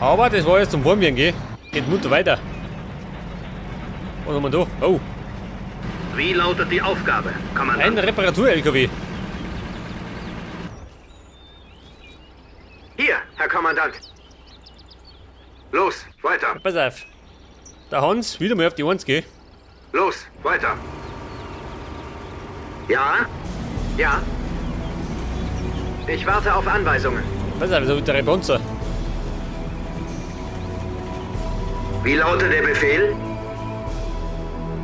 Aber das war jetzt zum Warmwerden, gell? Geht munter weiter. Was haben wir da? Oh, Wie lautet die Aufgabe, ein Kommandant? Reparatur-LKW. Hier, Herr Kommandant. Los, weiter. Pass auf. Der Hans, wieder mal auf die 1, gell? Los, weiter. Ja? Ja? Ich warte auf Anweisungen. Pass auf, das ist der Panzer. Wie lautet der Befehl?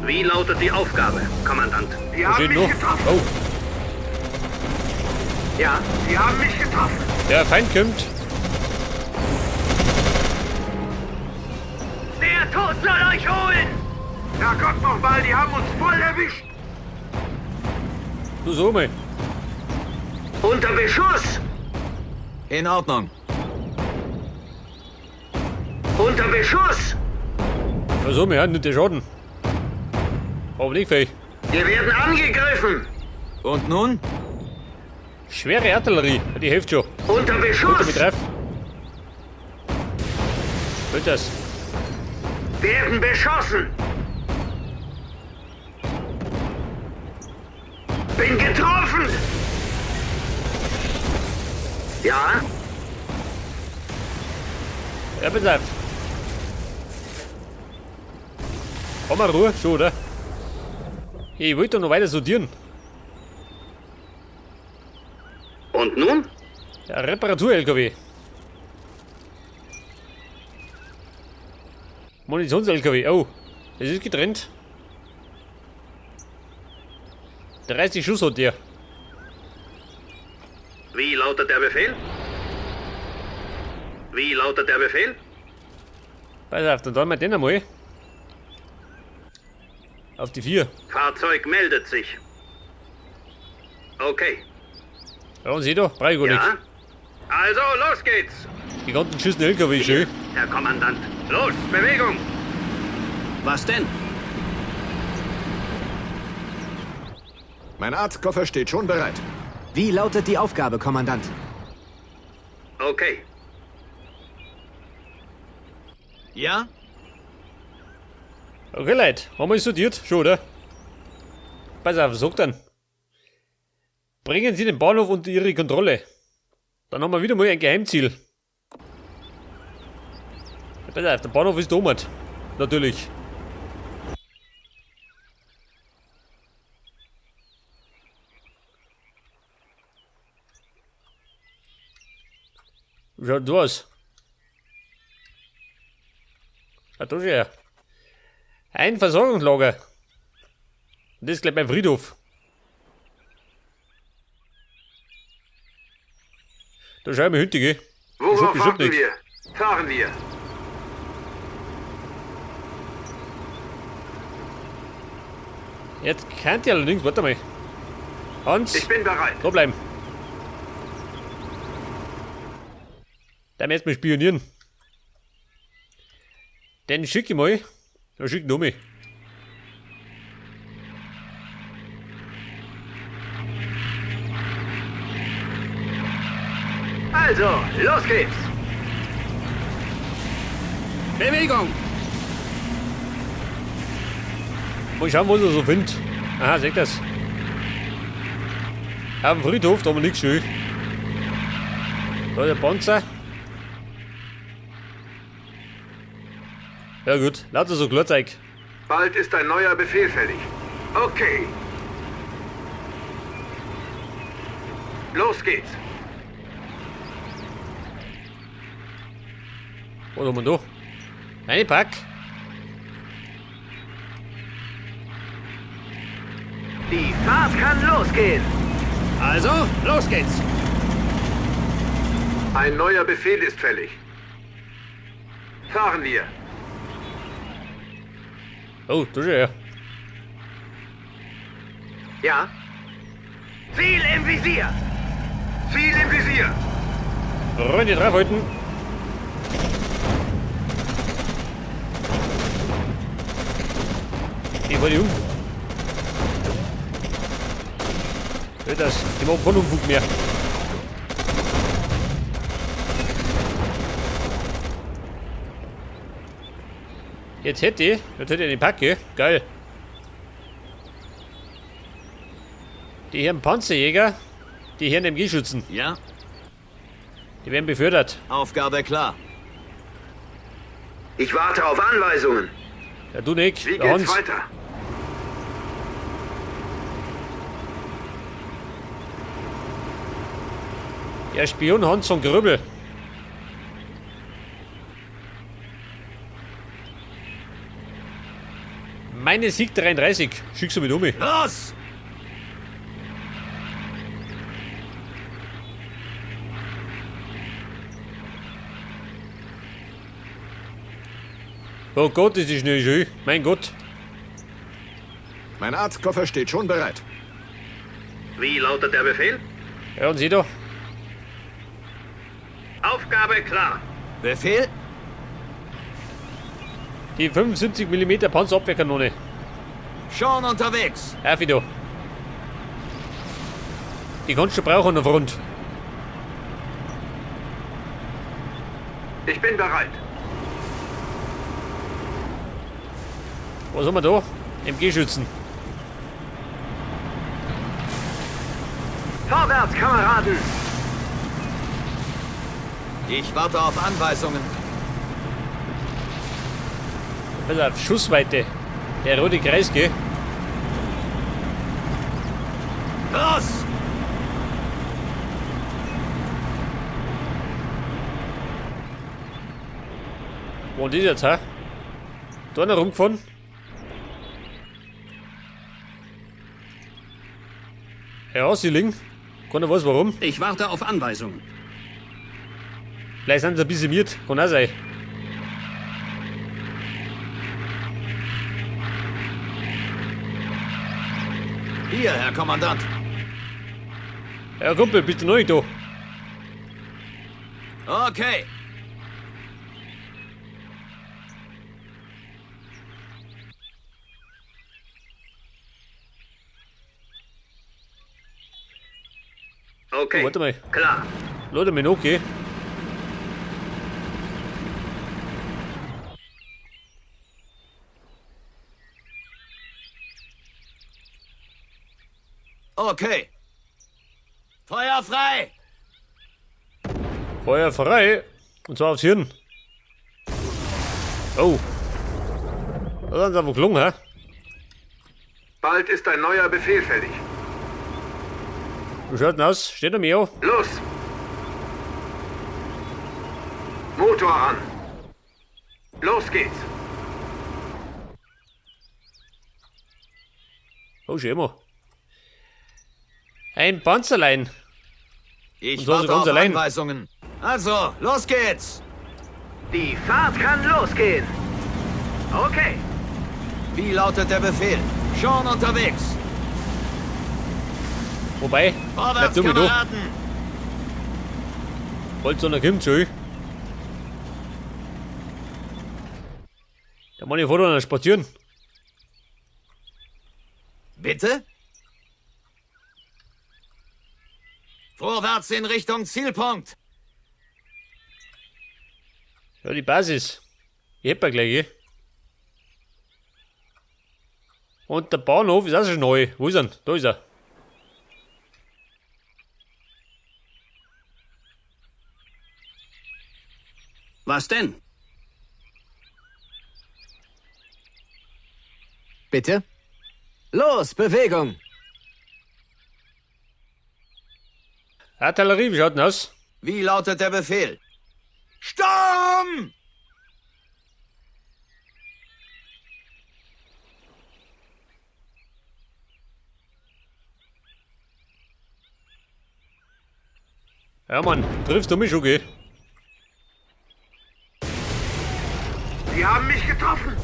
Wie lautet die Aufgabe, Kommandant? Sie Was steht noch? Oh, Ja, Sie haben mich getroffen. der Feind kommt. Der Tod soll euch holen! Herrgott nochmal, die haben uns voll erwischt. Du so mal. Unter Beschuss! In Ordnung. Unter Beschuss! Ja, so mal, ja, nimmt der Schaden. Aber nicht viel. Wir werden angegriffen! Und nun? Schwere Artillerie, die hilft schon. Unter Gut, Beschuss! damit treff. Wird das? Werden beschossen! Bin getroffen! Ja? Ja, pass auf. Komm mal Ruhe, schon, oder? Ich wollte doch noch weiter sortieren. Und nun? Der Reparatur-LKW. Munitions-LKW. Oh, das ist getrennt. 30 Schuss hat der. Wie lautet der Befehl? Wie lautet der Befehl? Pass auf, dann tun wir den einmal. Auf die 4. Fahrzeug meldet sich. Okay. Ja, und sieh da, brauch ich gar Ja? nicht. Also, los geht's! Die ganzen geschissenen LKW, schön. Herr Kommandant. Los, Bewegung! Was denn? Mein Arztkoffer steht schon bereit. Wie lautet die Aufgabe, Kommandant? Okay. Ja? Okay, Leute, haben wir sortiert? Schon, oder? Pass auf, sag dann. Bringen Sie den Bahnhof unter Ihre Kontrolle. Dann haben wir wieder mal ein Geheimziel. Ja, pass auf, der Bahnhof ist da. Natürlich. Wie schaut das aus? Ah, da schon her. Ein Versorgungslager. Und das ist gleich beim Friedhof. Da schau ich mal hinter, gell? Worauf bestimmt warten nichts. wir? Fahren wir. Jetzt kennt ihr allerdings, warte mal. Hans, Ich bin bereit. da bleiben. Da jetzt mal spionieren. Den schicke ich mal. Da schick ich noch mal. Also, los geht's. Bewegung! Mal schauen, was er so findet. Aha, seht das. Auf dem Friedhof, da haben wir nichts schön. Da ist der Panzer. Ja gut, lauter so Klarzeug. Bald ist ein neuer Befehl fällig. Okay. Los geht's. Was haben wir da? Eine Pack. Die Fahrt kann losgehen. Also, los geht's! Ein neuer Befehl ist fällig. Fahren wir. Oh, da ist er ja. Ja. Ziel im Visier. Ziel im Visier. Freunde draufhalten. Ich fahr die um. Das, die machen keinen Unfug mehr. Jetzt hätte ich eine Packe. Geil. Die Herren Panzerjäger, die Herren MG-Schützen. Ja? Die werden befördert. Aufgabe klar. Ich warte auf Anweisungen. Ja, du nicht. Wie Der geht's Hans. weiter? Der Spion Hans von Gröbel. Meine Sieg 33. Schickst du mit um mich. Los! Oh Gott, ist die schnell schön. Mein Gott. Mein Arztkoffer steht schon bereit. Wie lautet der Befehl? Ja, und sieh da. Aufgabe klar. Befehl? Die 75 mm Panzerabwehrkanone. Schon unterwegs. Auf da. Die kannst du brauchen an der Front. Ich bin bereit. Was haben wir da? MG-Schützen. Vorwärts, Kameraden! Ich warte auf Anweisungen. Pass auf, Schussweite. Der rote Kreis, gell? Los! Wo ist das jetzt, hä? Da noch rumgefahren? Ja, sie liegen. Keiner weiß warum. Ich warte auf Anweisungen. Vielleicht sind sie ein bisschen miert. Kann auch sein. Hier, Herr Kommandant. Ja, Kumpel, bist du noch nicht da? Okay. Okay. Oh, warte mal. Klar. Leute, mir noch, okay. Okay. Feuer frei! Feuer frei. Und zwar aufs Hirn. Oh. Da sind sie aber gelungen, hä? Bald ist ein neuer Befehl fällig. Wie schaut denn aus? Steht da mehr? Los! Motor an! Los geht's! Oh, schön mal. Ein Panzerlein. Ich Und zwar warte so ganz auf allein. Anweisungen. Also, los geht's! Die Fahrt kann losgehen! Okay, Wie lautet der Befehl? Schon unterwegs. Wobei, bleib Vorwärts, du mit da. Kameraden! Bald so einer kommt schon. Da meine ich vor noch spazieren. Bitte? Vorwärts in Richtung Zielpunkt. Ja, die Basis. Ich hätt gleich, gell? Und der Bahnhof ist auch schon neu. Wo ist er? Da ist er. Was denn? Bitte? Los, Bewegung! Artillerie, wie schaut denn aus? Wie lautet der Befehl? Sturm! Ja, Mann, triffst du mich schon, gell? Sie haben mich getroffen!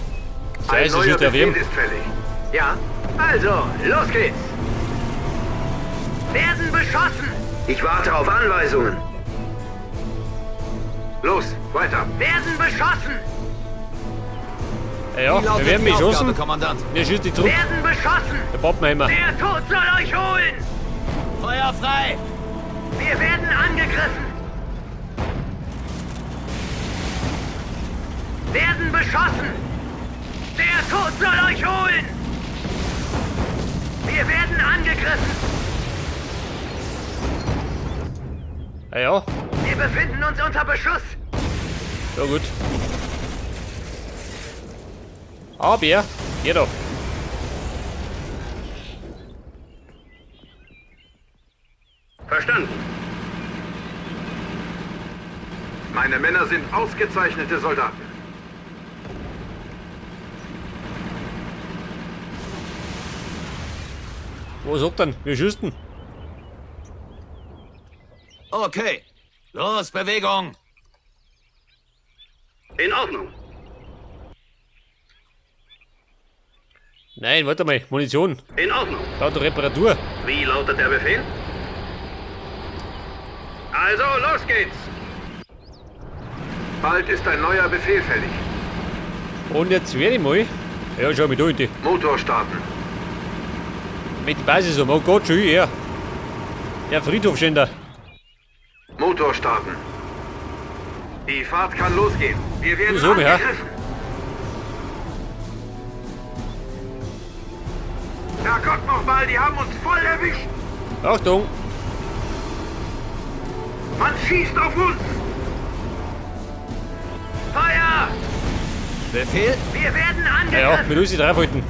Ein Scheiße, neuer schießt der Befehl wem? ist fällig. Ja. Also, los geht's. Werden beschossen. Ich warte auf Anweisungen. Los, weiter. Werden beschossen. Ja, Wie wir lautet werden die beschossen. Aufgabe, Kommandant? Mir schießt die Truppe. Werden beschossen. Der Pappenheimer. Der Tod soll euch holen. Feuer frei! Wir werden angegriffen. Werden beschossen. Der Tod soll euch holen! Wir werden angegriffen! Ah ja, Wir befinden uns unter Beschuss! ja gut. Aber, hier doch. Verstanden. Meine Männer sind ausgezeichnete Soldaten. Wo sagt denn? Wir schießen. Okay. Los, Bewegung! In Ordnung. Nein, warte mal. Munition. In Ordnung. Dauert Reparatur. Wie lautet der Befehl? Also, los geht's! Bald ist ein neuer Befehl fällig. Und jetzt werde ich mal. Ja, schau mich da in die. Motor starten. Mit der Basis um. Oh Gott, schon her. Der Friedhofschänder. Motor starten. Die Fahrt kann losgehen. Wir werden So, ja. angegriffen. Herrgott nochmal, die haben uns voll erwischt. Achtung. Man schießt auf uns. Feuer! Befehl? Wir werden Ja, ja, angegriffen! mit uns die draufhalten.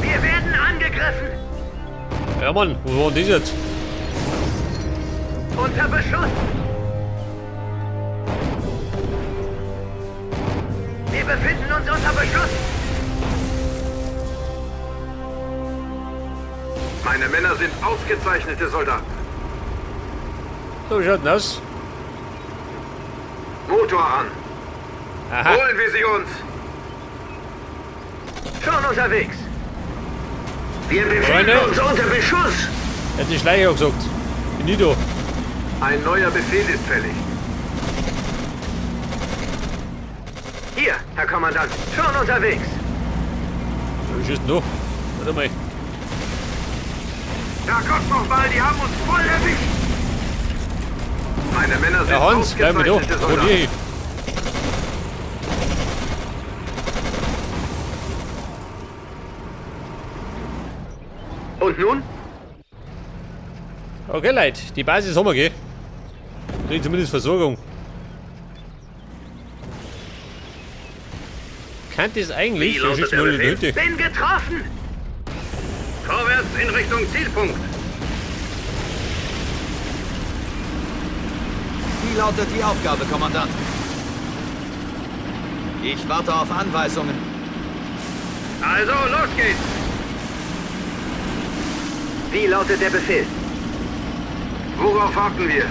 Wir werden angegriffen! Ja, Mann, wo war denn das jetzt? Unter Beschuss! Wir befinden uns unter Beschuss! Meine Männer sind ausgezeichnete Soldaten. So, wie schaut denn aus? Motor an. Aha. Holen wir sie uns. Schon unterwegs! Wir befinden Freunde. uns unter Beschuss. Er hat die Schleicher gesagt. Finito. Ein neuer Befehl ist fällig. Hier, Herr Kommandant, schon unterwegs! Wie schießt denn da? Warte mal. Herrgott nochmal, die haben uns voll erwischt. Meine Männer sind Ja, Hans, bleib mal da. ausgezeichnete Wo Soldaten. die? Und nun? Okay, Leute, die Basis haben wir, gell? Kriegen zumindest Versorgung. Kann das eigentlich? Wie lautet Ja, schießt der mal in die Befehl? Hütte. Bin getroffen! Vorwärts in Richtung Zielpunkt. Wie lautet die Aufgabe, Kommandant? Ich warte auf Anweisungen. Also, los geht's. Wie lautet der Befehl? Worauf warten wir?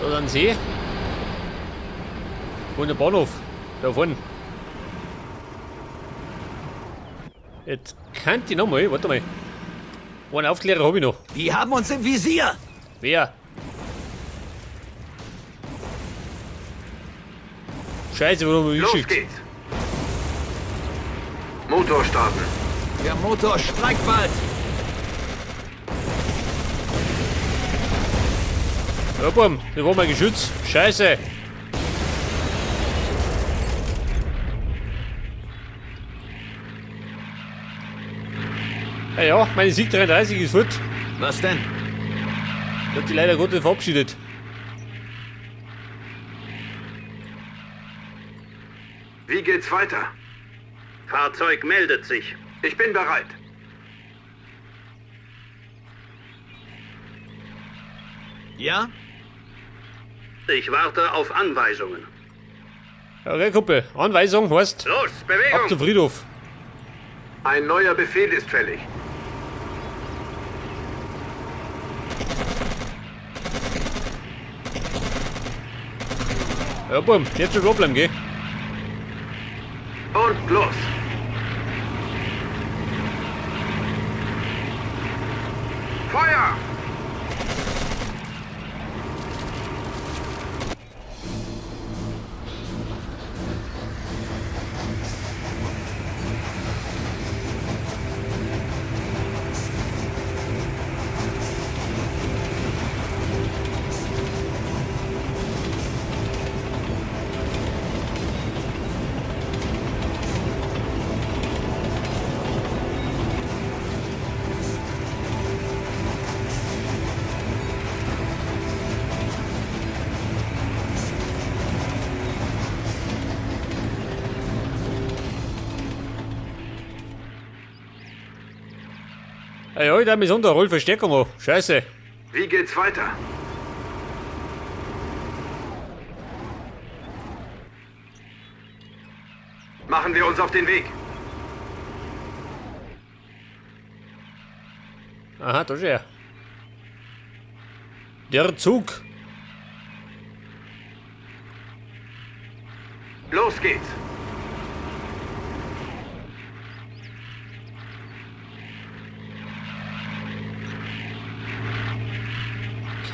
Da ist ein See. Wo ist der Bahnhof? Da vorne. Jetzt kann ich nochmal, warte mal. Einen Aufklärer habe ich noch. Die haben uns im Visier! Wer? Scheiße, wo haben wir Los geschickt? geht's. Motor starten. Der Motor streikt bald! Ja, Bumm, das war mein Geschütz. Scheiße. Ja, ja, meine Sieg 33 ist fort. Was denn? Ich hab die leider Gottes verabschiedet. Wie geht's weiter? Fahrzeug meldet sich. Ich bin bereit. Ja? Ich warte auf Anweisungen. Okay, Kumpel. Anweisung heißt, Los, Bewegung! ab zum Friedhof. Ein neuer Befehl ist fällig. Ja, Bumm, jetzt schon bleiben, gell? Und los! Feuer! Ja, ich darf mich unter hol Verstärkung an. Scheiße. Wie geht's weiter? Machen wir uns auf den Weg. Aha, da ist er. Der Zug. Los geht's.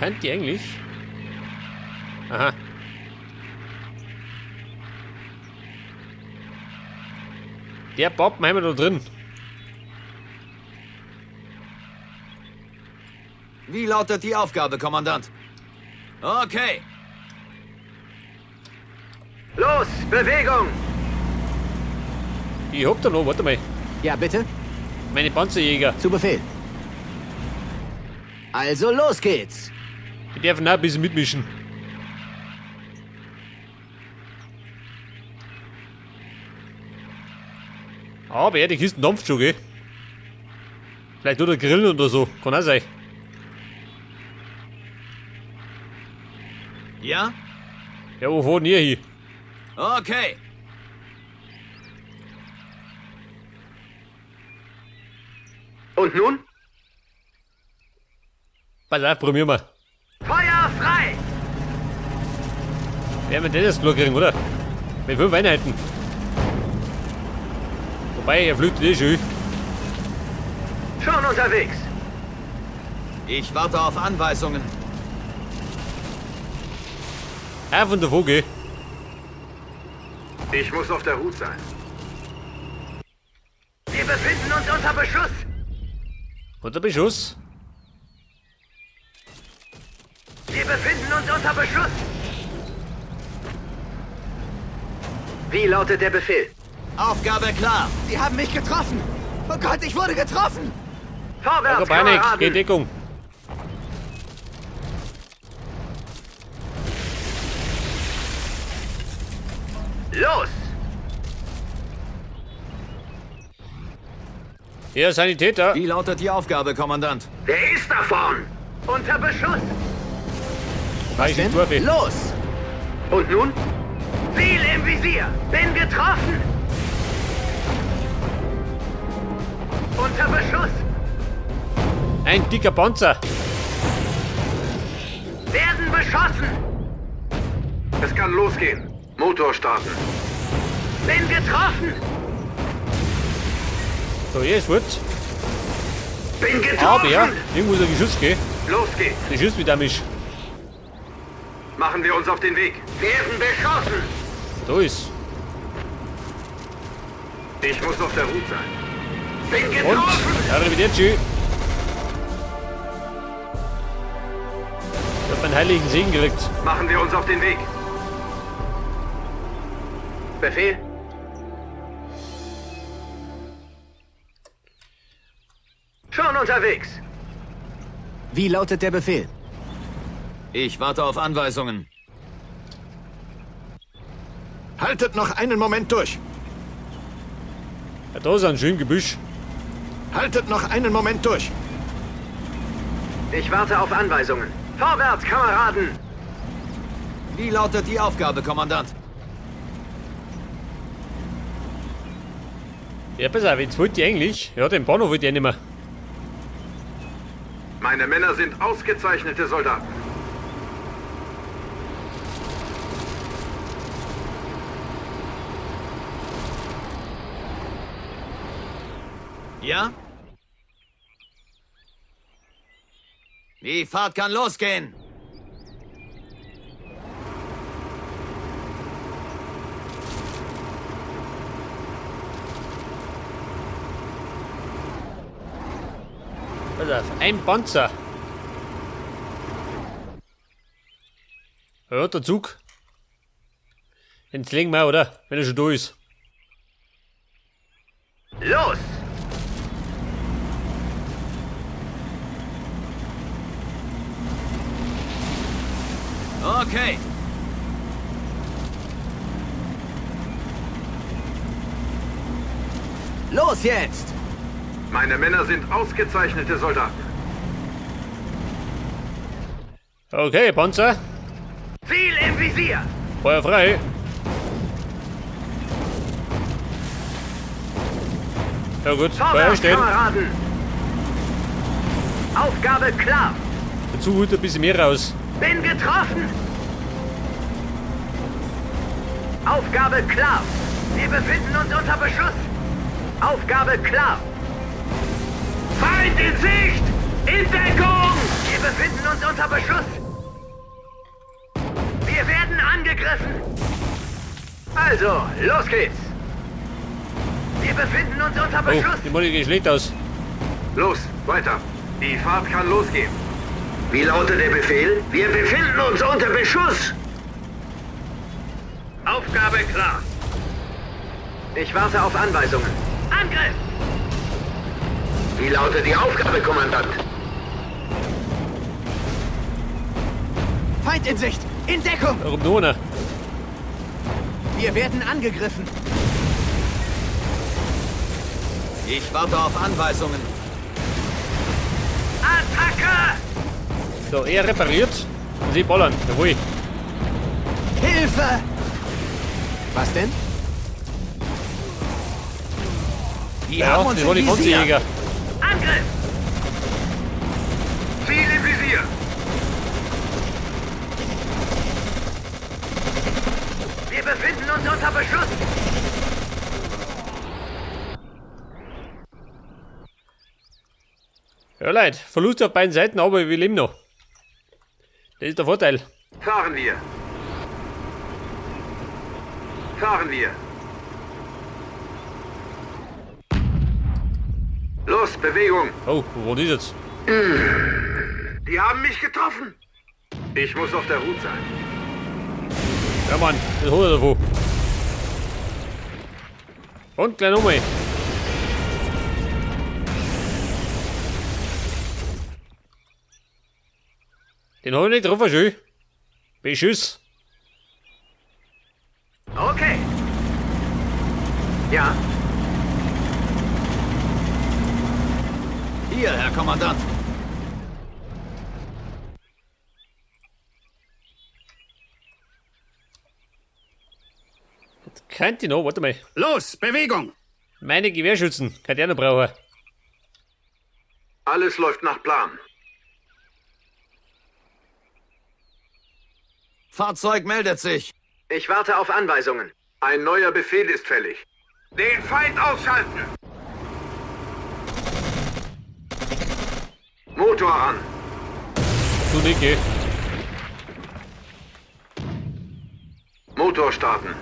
Kennt die eigentlich? Aha. Der Pappen haben wir da drin. Wie lautet die Aufgabe, Kommandant? Okay. Los, Bewegung! Ich hab da noch, warte mal. Ja, bitte? Meine Panzerjäger. Zu Befehl. Also los geht's. Die dürfen auch ein bisschen mitmischen. Aber ja, die Kisten dampft schon, gell? Vielleicht nur der Grillen oder so. Kann auch sein. Ja? Ja, wo fahren ihr hin? Okay. Und nun? Pass auf, probieren wir. Feuer frei! Werden wir das jetzt kriegen, oder? Mit 5 Einheiten. Wobei, er flüchtet eh schon. Schon unterwegs. Ich warte auf Anweisungen. Auf und davon, gell? Ich muss auf der Hut sein. Wir befinden uns unter Beschuss. Unter Beschuss? Wir befinden uns unter Beschuss. Wie lautet der Befehl? Aufgabe klar. Sie haben mich getroffen. Oh Gott, ich wurde getroffen. Vorwärts, Panik, Kameraden! geh Deckung. Los! Hier, Sanitäter. Wie lautet die Aufgabe, Kommandant? Wer ist da vorn? Unter Beschuss! Was Denn? Los! Und nun? Ziel im Visier! Bin getroffen! Unter Beschuss! Ein dicker Panzer. Werden beschossen! Es kann losgehen. Motor starten. Bin getroffen! So, hier ist fort. Bin getroffen! Aber ja, irgendwo ist ein Geschuss, gell? Los geht's. Der schießt mit dem ist. Machen wir uns auf den Weg. Werden beschossen! Da ist. Ich muss auf der Hut sein. Bin Und, getroffen! arrivederci. Ich hab meinen heiligen Segen gekriegt. Machen wir uns auf den Weg. Befehl? Schon unterwegs! Wie lautet der Befehl? Ich warte auf Anweisungen. Haltet noch einen Moment durch. Ja, da ist ein schönes Gebüsch. Haltet noch einen Moment durch. Ich warte auf Anweisungen. Vorwärts, Kameraden! Wie lautet die Aufgabe, Kommandant? Ja, pass auf, jetzt wollte ich eigentlich. Ja, den Bahnhof wollte ich nicht mehr. Meine Männer sind ausgezeichnete Soldaten. Ja? Die Fahrt kann losgehen. Pass auf, ein Panzer. Ja, der Zug. Den legen wir, oder? Wenn er schon da ist. Los! Okay. Los jetzt! Meine Männer sind ausgezeichnete Soldaten. Okay, Panzer. Ziel im Visier! Feuer frei. Ja gut, Feuer Vorwärts, stehen. Kameraden! Aufgabe klar! Der Zug holt ein bisschen mehr raus. Bin getroffen! Aufgabe klar! Wir befinden uns unter Beschuss! Aufgabe klar! Feind in Sicht! In Deckung! Wir befinden uns unter Beschuss! Wir werden angegriffen! Also, los geht's! Wir befinden uns unter Oh, Beschuss! die Mutter geht schlecht aus. Los, weiter. Die Fahrt kann losgehen. Wie lautet der Befehl? Wir befinden uns unter Beschuss! Aufgabe klar. Ich warte auf Anweisungen. Angriff! Wie lautet die Aufgabe, Kommandant? Feind in Sicht! In Deckung! Da kommt noch einer. Wir werden angegriffen! Ich warte auf Anweisungen. Attacke! So, er repariert. Und sie ballern. Jawohl. Hilfe! Was denn? Die Ja, haben uns das waren die im Visier. Panzerjäger. Angriff! Ziel im Visier. Wir befinden uns unter Beschuss! Ja, Leute, Verlust auf beiden Seiten, aber wir leben noch. Das ist der Vorteil. Fahren wir. Fahren wir. Los, Bewegung. Oh, wo war das jetzt? Die haben mich getroffen. Ich muss auf der Hut sein. Ja, Mann, das hat er davon. Und gleich nochmal. Den hab ich nicht getroffen, schön. Beschuss. Okay. Ja, Hier, Herr Kommandant. Jetzt könnte ich noch, warte mal. Los, Bewegung! Meine Gewehrschützen, kann der noch brauchen. Alles läuft nach Plan. Fahrzeug meldet sich. ich warte auf Anweisungen. Ein neuer Befehl ist fällig. Den Feind ausschalten! Motor an. Du Niki. Motor starten.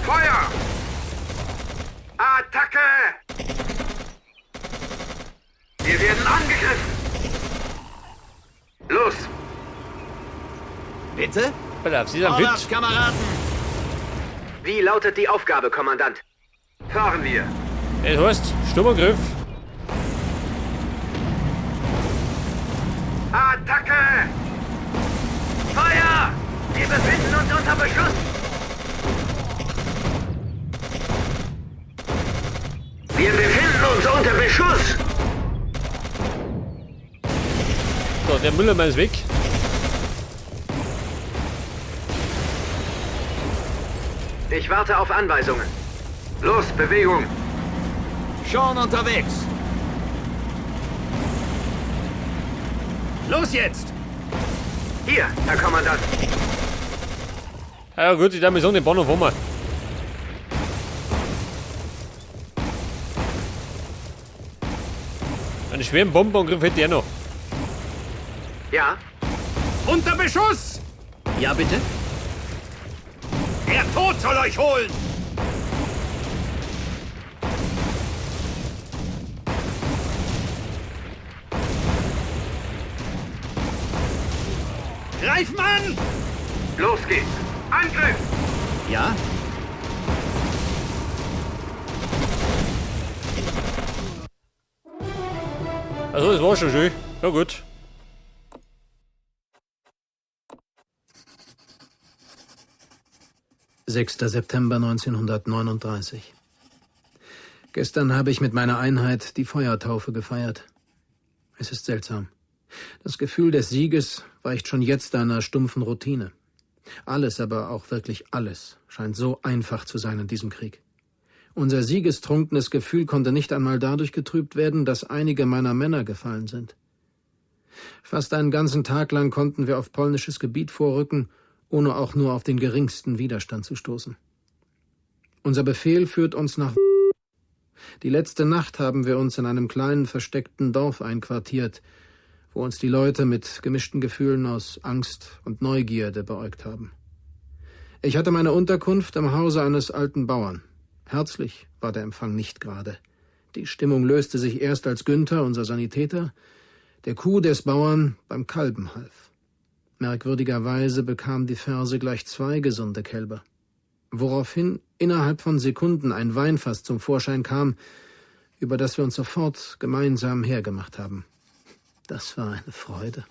Feuer! Attacke! Wir werden angegriffen! Los! Bitte? Pass auf, sie sind Vorwärts, fit. Kameraden. Wie lautet die Aufgabe, Kommandant? Fahren wir! Das heißt, Sturmangriff. Attacke! Feuer! Wir befinden uns unter Beschuss! Wir befinden uns unter Beschuss! So, der Müllermann ist weg. Ich warte auf Anweisungen. Los, Bewegung! Schon unterwegs. Los jetzt! Hier, Herr Kommandant. Ja gut, ich darf mir sagen, den Bahnhof haben wir. Einen schweren Bombenangriff hätte ich auch noch. Ja. Unter Beschuss! Ja, bitte? Der Tod soll euch holen! Greifen an! Los geht's. Angriff! Ja? Also, das war schon schön. Ja gut. 6. September 1939. Gestern habe ich mit meiner Einheit die Feuertaufe gefeiert. Es ist seltsam. Das Gefühl des Sieges weicht schon jetzt einer stumpfen Routine. Alles, aber auch wirklich alles, scheint so einfach zu sein in diesem Krieg. Unser siegestrunkenes Gefühl konnte nicht einmal dadurch getrübt werden, dass einige meiner Männer gefallen sind. Fast einen ganzen Tag lang konnten wir auf polnisches Gebiet vorrücken, ohne auch nur auf den geringsten Widerstand zu stoßen. Unser Befehl führt uns nach. Die letzte Nacht haben wir uns in einem kleinen versteckten Dorf einquartiert, wo uns die Leute mit gemischten Gefühlen aus Angst und Neugierde beäugt haben. Ich hatte meine Unterkunft im Hause eines alten Bauern. Herzlich war der Empfang nicht gerade. Die Stimmung löste sich erst, als Günther, unser Sanitäter, der Kuh des Bauern beim Kalben half. Merkwürdigerweise bekam die Ferse gleich zwei gesunde Kälber. Woraufhin innerhalb von Sekunden ein Weinfass zum Vorschein kam, über das wir uns sofort gemeinsam hergemacht haben. Das war eine Freude.